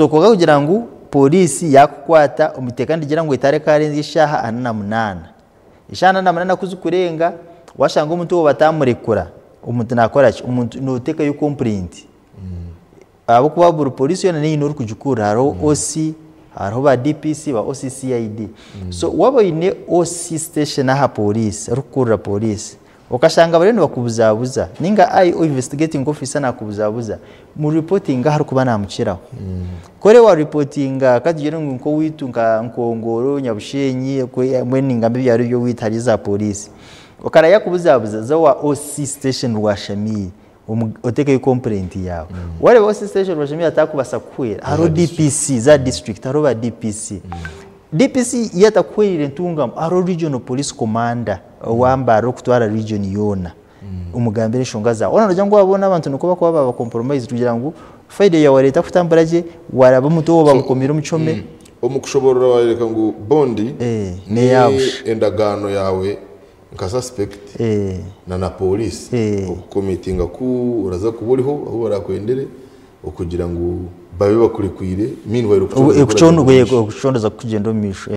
So kwonka kugira ngu pooriisi yaakukwata omu iteeka nirigira ngu etaareka eshaaha ana na munaana. Eshaaha ana na munaana ku zikurenga waashanga omuntu ogwo bataamurekura, omuntu naakora ki? Omuntu nooteekayo kompurenti. Ahabw'okuba buri pooriisi yoona eine orikugikurira hariho OC, hariho ba DPC, ba OC CID. So waaba oine OC station aha pooriisi, orikukurira pooriisi, okashanga bariyo nibakubuzabuza ninga IO investigating officer nakubuzabuza, mu reportinge aharikuba namukiraho. Ku orebe wa reportinga katugire ngu nk'oweitu nka Nkongoro, Nyabushenyi, mbwenu ningamba ebyaro eby'oweitu hariyo za pooriisi. Okaraba yakubuzabuza za owa OC station Rwashamiire otekeyo complaint yaawe. Wareeba OC station Rwashamiire atakubaasa kukuhwera, hariho DPC za district hariho ba DPC. DPC yatakuhwereire Ntungamo hariho regional police commander owa Mbarara orikutwara region yoona omugambire enshonga zaawe. Hoona noogira ngu abo boona abantu nikwo barikuba baaba compromised kugira ngu file yaawe wareeba etakutambura gye waraba omuntu ou bamukomiire omu kihome. Omu kushoboorora wayoreka ngu bondi N'eya busha. Endagaano yaawe nka suspect na na pooriisi okukomitinga ku oraza kuba oriho ahu barakwendere okugira ngu babe bakurekwire meanwhile okucondooza Okucondooza kukugyenda omu maisho.